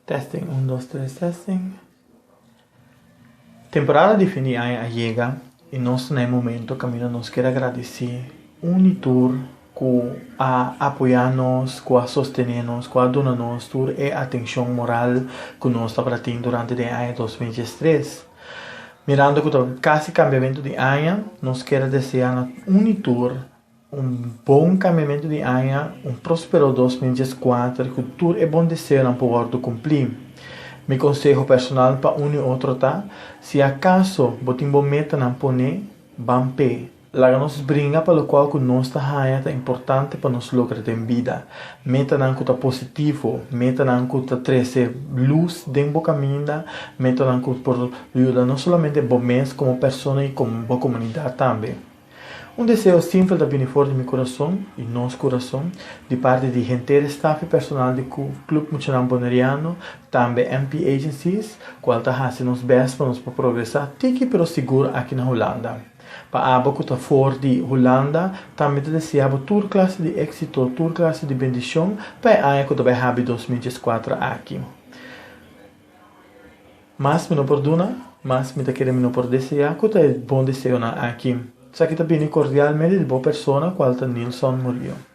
Testing, un, dos, tres, testing. Temporada di fin di aña a yega i nos ta na e momento kaminda nos kier a gradisí un i tur ku a apoyá nos, ku a sostené nos, ku a duna nos tur e atenshon moral ku nos tabata tin durante den aña 2013. Mirando ku ta kasi kambiamentu di aña, nos kier a deseá na un i tur Un bon kambiamentu di aña, un próspero 2014 ku tur e bon deseonan por wòrdu kumplí. Mi konseho personal pa un i otro ta, si akaso bo tin bo metanan poné, ban p'e. Laga nos bringa pa lokual ku nos ta haña ta importante pa nos logra den bida. Metanan ku ta positivo, metanan ku ta trese lus den bo kaminda, metanan ku por yuda no solamente bo mes komo persona i komo bo komunidat tambe. Un deseo simpel ta bini for di mi kurason i nos kurason, di parti di henter e staf i personal di Club Muchanan Boneriano, tambe MP Agencies, kual ta hasi nos bèst pa nos por progresá tiki pero sigur aki na Hulanda. Pa abo ku ta for di Hulanda, tambe ta deseá bo tur klase di éksito, tur klase di bendishon pa e aña ku ta bai habi 2014 aki. Mas mi no por duna, mas mi ta kere mi no por deseá ku ta e bon deseonan aki. Esaki ta bini kordialmente di bo persona kual ta Nilson Murillo.